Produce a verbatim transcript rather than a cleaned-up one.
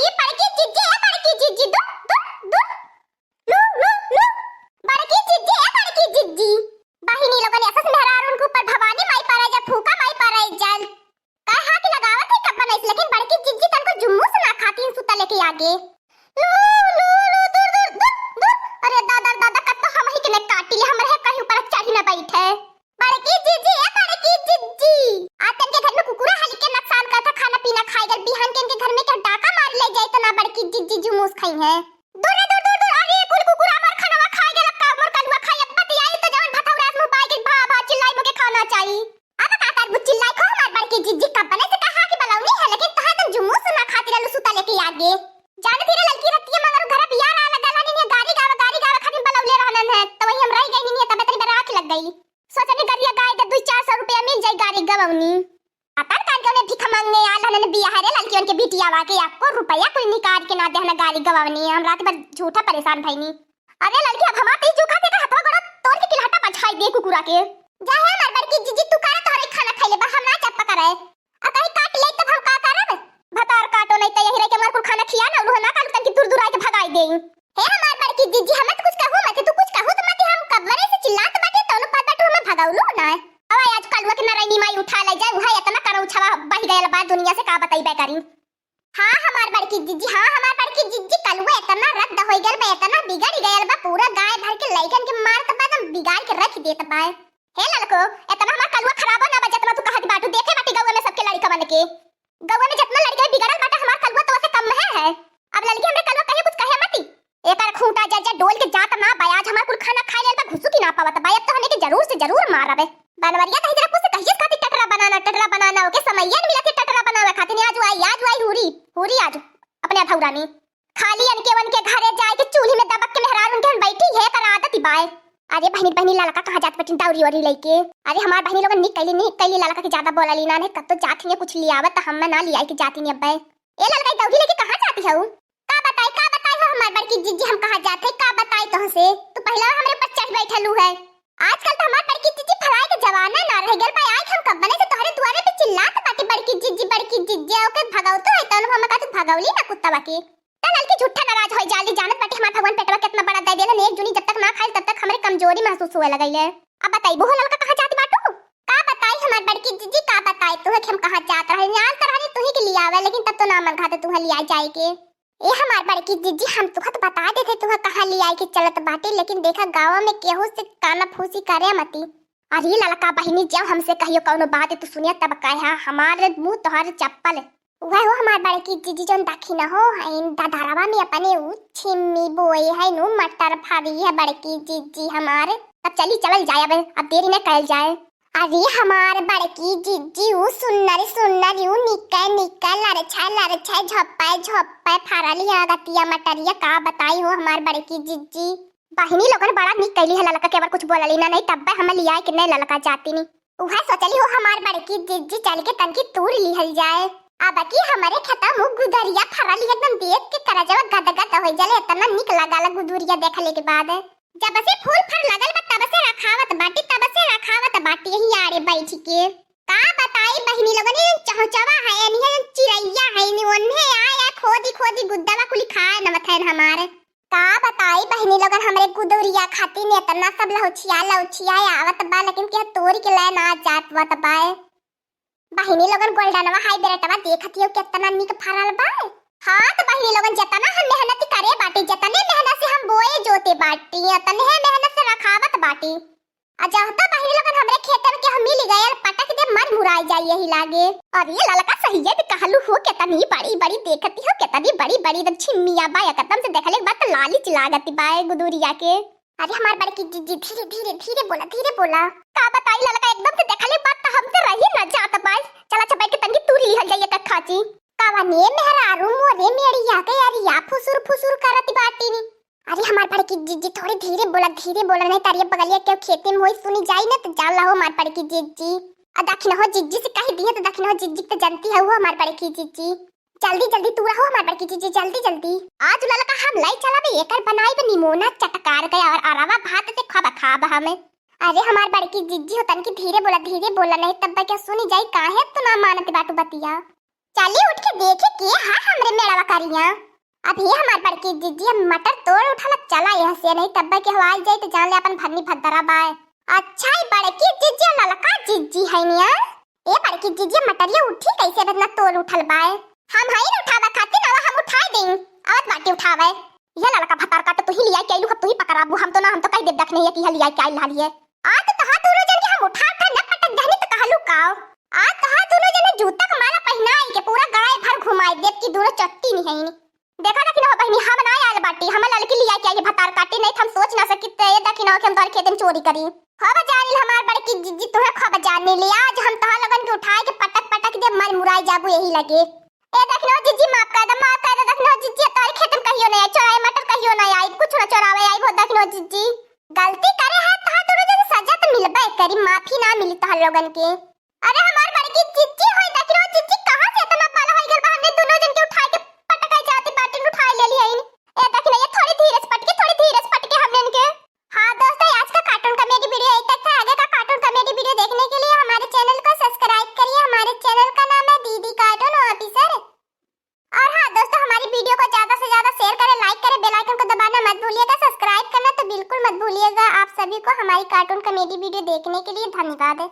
कि बड़की जिज्जी, ए बड़की जिज्जी, दूर, दूर, दूर। लू, लू, लू। बड़की जिज्जी, ए बड़की जिज्जी। बहिनी लोगन, ऐसा से मेहरारू उनके ऊपर भवानी माई पड़े जा, फूका माई पड़े जा। का हाथ लगावत है कब बनाइस, लेकिन बड़की जिज्जी तनको जुम्मू से ना खाती सुता लेके आगे। लू, लू, लू, दूर, दूर, दूर, दूर। अरे दादा, दादा, कब तो हम ही के ने काटी ले, हमरे है कहीं ऊपर चढ़ी ना बैठे। बड़की जिज्जी, ए बड़की जिज्जी। आज तनके घर में कुकुरा हली के नुकसान करता, खाना पीना खाई गल, बिहान के इनके घर में क्या डाका मार ले जाए तो ना बड़की जिज्जी जुमूस खाई है। दूर रे, दूर, दूर, दूर। अरे कुल कुकुरा हमार खानवा खाई गल, का मोर कलुआ खाई, अब बतियाई तो जवन भतौरा से मुंह बाई के भा, भा चिल्लाई मोके खाना चाही। अब का करबू चिल्लाई खो हमार बड़की जिज्जी, कब बने से कहा कि बलौनी है, लेकिन तहा तुम जुमूस ना खाती रहलू सुता लेके आगे। जाने धीरे ललकी रतिया मगर घर बिया रहा लगा लानी ने गारी गावा, गारी गावा खातिर बलौले रहनन है, तो वही हम रह गई नहीं, तबे तनी बरात लग गई। सोचनी गरिया गाय दे दुई चार सौ रुपया मिल जाई गारी गवौनी। अतन कान के उन्हें भिख मांगने आल हनन बिया है रे ललकियन के बिटियावा के आपको रुपया कोई निकाल के ना दे हन गारी गवौनी। हम रात भर झूठा परेशान भईनी। अरे ललकी अब हमार तीज चूखा देखा हथवा गोड़ा तोड़ के किलहटा पछाई दे कुकुरा के। जा है हमार बड़की जिज्जी तू काहे तोहरे खाना खैले बा हम ना चप्पा करे। आ कहीं काट ले तब हम का करब? भतार काटो नहीं तो यही रह के हमार कुल खाना खिया ना उल्लू ना कालू तन की दूर दूर आके भगाई दे। हे हमार बड़की जिज्जी, हमें तो कुछ कहू मत, तू कुछ कहू तो मत, हम कब्बरे से चिल्लात बाटे, तौनो पात बाटे, हमें भगौलू ना। अब आज कलुआ के नारायणी माई उठा ले जाए, उहे इतना करौछवा बह गयल बा दुनिया से, का बताई बेकारी। हाँ हमार बड़की जिज्जी, हाँ हमार बड़की जिज्जी, कलुआ इतना रद्द हो गयल बा, इतना बिगड़ गयल बा, पूरा गाय भर के लइकन के मारत बा, एकदम बिगाड़ के रख देत बा। हे ललको, इतना हमार कलुआ खराबो ना बा, जतना तू कहत बाटू, देखे बाटी गौवा में सबके लड़िकवन के। गौवा में जितना लड़िका बिगड़ल बाटे, हमार कलुआ तो ओसे कम है, है। अब ललकी हमरे कलुआ कहियो कुछ कहे मती। एकर खूंटा जर जर डोल के जात ना बा, आज हमार कुल खाना खाए लेल बा, घुसुकी ना पावत बा, अब तो हमें के जरूर से जरूर मारबे। बनवरिया तही जरा कुछ कहिए खातिर टटरा बनाना, टटरा बनाना, ओके समैया न मिलत है टटरा बनावे खातिर, आज आई, आज आई, हूरी, हूरी आज, अपने अधौरा में। खाली अनके वनके घरे जाए के चूल्ही में दबक के मेहरान उनके हन बैठी है, एकर आदत ही बाय। अरे बहिनी, बहिनी, ललका कहाँ जात बटिन दौरी ओरी लइके? अरे हमार बहिनी लोगन निक कैली, निक कैली, ललका के ज्यादा बोलली ना, नहीं कत्तो जात ही कुछ लियावत, त हम ना लियाई के जाती नहीं अब्बे। ए ललका, ई दौरी लेके कहाँ जाती हऊ? का बताई, का बताई हो हमार बड़की जिज्जी, हम कहाँ जात है, का बताई तोहसे? तू पहले हमरे ऊपर चढ़ बैठलू है। आजकल तो हमार बड़की जिज्जी फराए के जमाना ना रह गल बा, आज हम कब बने से तोहरे दुआरे पे चिल्लात बाटी बड़की जिज्जी, बड़की जिज्जी, ओके भगौतो है तौन हम कहत भगौली ना कुत्ता बाकी। त ललकी झूठा नाराज होई जाली, जानत बाटी हमार भगवान पेटवा कितना बड़ा दे देलन, एक जूनी जब तक ना खाइल तब तक हमरे कमजोरी महसूस होए लगइले। अब बताई बहू ललका कहाँ जाती बाटू? का बताई हमार बड़की जिज्जी, का बताई तुहे कि हम कहाँ जात रहनी, आज त रहनी तुही के लियावे, लेकिन तब तो ना मन खाते तुहे लिया जाए के। ए हमार बड़की जिज्जी, हम तुहत बता देते तुहे कहाँ लियाए के चलत बाटे, लेकिन देखा गाँव में केहू से काना फूसी करे मती। अरे ललका बहिनी, जब हमसे कहियो कौनो बात तू सुनिया तब कहे, हाँ, हमार मुँह तोहर चप्पल। वह हो हमार बड़की जिज्जी, जौन दखिना हो हईन ददरवा में अपने उ छिम्मी बोए है नु मटर फरी है बड़की जिज्जी हमार। तब चली चलल जाए, अब, अब देरी न कइल जाए। अरे हमार बड़की जिज्जी, उ सुन्नर सुन्नर, उ निक्के निक्के, लरछे लरछे, झोप्पे झोप्पे फरल है गतिया मटरिया, का बताई हो हमार बड़की जिज्जी। बहिनी लोगन बड़ा निक कैली है, ललका के अबर कुछ बोलली ना, नहीं तब्बे हम लियाए के नहीं ललका जाती नी। उहे सोचली हो हमार बड़की जिज्जी चल के तनकी तूर लिहल जाए। अब की हमरे खेता में गुदरिया फरल है, एकदम देख के करजवा गदगद हो जाले, इतना निक लगाला गुदुरिया देखले के बाद। जब से फूल फर लगल बा तब से रखावत बाटी, तब से रखावत बाटी यही आड़े बैठ के। का बताई बहिनी लोगन, ये चहचवा है, ये चिरैया है, नी ओन्हे आए, आए खोदी खोदी गुद्दवा कुली खाए नवत है हमारे। का बताई बहिनी लोगन, हमरे गुदुरिया खातिर में इतना सब लहुचिया लहुचिया आवत बा, लेकिन केहू तोरी के लाए ना जात वत बाए। बहिनी लोगन, गोल्डनवा हाइब्रिडवा देखत हियो, केतना निक फरल बा। हाँ, त बहिनी लोगन, जेतना हम मेहनत करे बाटी, जेतने मेहनत से हम बोए जोते बाटी, ओतने मेहनत से रखावत बाटी। आ जब त बहिनी लोगन हमरे खेते में केहू मिल गयल, पटक दे, मर मुराई जाई यही लागे। अरे ललका, सहिये त कहलू हो, केतनी बड़ी बड़ी देखती हो, केतनी बड़ी बड़ी, एकदम छिम्मिया बा, एकदम से देखले के बाद त लालिच लागत बा ए गुदुरिया के। अरे हमार बड़की जिज्जी, धीरे धीरे धीरे बोला, धीरे बोला। का बताई ललका, एकदम से देखले के बाद त हमसे रही न जात बा। चला अच्छा बैठ के तनकी तूरी लिहल जाई एक खाची। कवने मेहरारू मोरे मेड़िया के अरिया फुसुर फुसुर करत बाटी नी। अरे हमार बड़की जिज्जी, थोड़ी धीरे बोला, धीरे बोला, नहीं तारिया बगलिया के खेती में होई सुनी जाई ना त जान ला हो हमार बड़की जिज्जी। आ दखिन हो जिज्जी से कही दिए त दखिन हो जिज्जी त जनती है वो हमार बड़की जिज्जी। जल्दी जल्दी तू रहो हमार बड़की जिज्जी, जल्दी जल्दी। आज ललका हम लाई चलाबे, एकर बनाई बे निमोना चटकार गया और अरवा भात से खाबा खाब हमें। अरे हमार बड़की जिज्जी हो तनकी धीरे बोला, धीरे बोला, नहीं तब क्या सुनी जाई, काहे तू ना मानत बाटू बतिया। चली उठ के देखी के है हमरे मेड़वा करिया। अभी हमार बड़की जिज्जी हम मटर तोड़ उठल चला यहाँ से, नहीं तब्बे के हवाई जाई तो जान ले अपन भरनी भद्दरा बाय। अच्छा, ई बड़की जिज्जी ललका जिज्जी है निया। ए बड़की जिज्जी, मटरिया उठी कैसे, इतना तोड़ उठल बाय? हम हई न उठावे खातिर, अब हम उठाई देई। आवत बाटी उठावे। ये ललका भतार काटे, तू ही लिया के आइलू, अब तू ही पकड़ाबू, हम तो ना, हम तो कह देब दखिनहिया कि लिया के आइल हलिए। आज तो तोहार दोनों जन के हम उठा उठा न पटक दहनी तो कहलू काओ। आज तोहार दोनों जने जूता के माला पहिनाई के पूरा गड़ाई भर घुमाई देब कि दोनों चट्टी निहैनी। देखा दखिनहो बहिनी, हम ना आयल बाटी, हम ललकी लिया के आई भतार काटी, नहीं तो हम सोच ना सकित ये दखिनहो कि हम तोहर खेत में चोरी करी। हो बा जानिल हमार बड़की जिज्जी, तुहे खूब जानिल, आज हम तोहार लोगन के उठाए के पटक पटक देब, मर मुराई जाबू यही लगे। ए दखिनहो जिज्जी, माफ कर दे, माफ कर दे दखिनहो जिज्जी, तोहर खेत में कहियो ना आई, चोराई मटर कहियो ना आई, कुछ ना चोरावे आई हो दखिनहो जिज्जी। गलती करे है तोहार दोनों जने सजा तो मिलबे करी, माफी ना मिली तोहार लोगन के। अरे हमार बड़की जिज्जी होई, दखिनहो जिज्जी, कहाँ से इतना बल होई गल बा, हमने दोनों जन के उठाए के पटकाई जाती बाटिन, उठाए ले लिया इन। ए दखिनहो, ये थोड़ी धीरे से पटके, थोड़ी धीरे से पटके हमने इनके। हाँ दोस्तों, आज का cartoon comedy video यही तक था। आगे का cartoon comedy video देखने के लिए हमारे channel को subscribe करिए। हमारे channel का नाम है दीदी Cartoon Officer। और हाँ दोस्तों, हमारी video को ज्यादा से ज्यादा share करें, like करें, bell icon को दबाना मत भूलिएगा, subscribe करना तो बिल्कुल मत भूलिएगा। आप सभी को हमारी cartoon comedy video देखने के लिए धन्यवाद।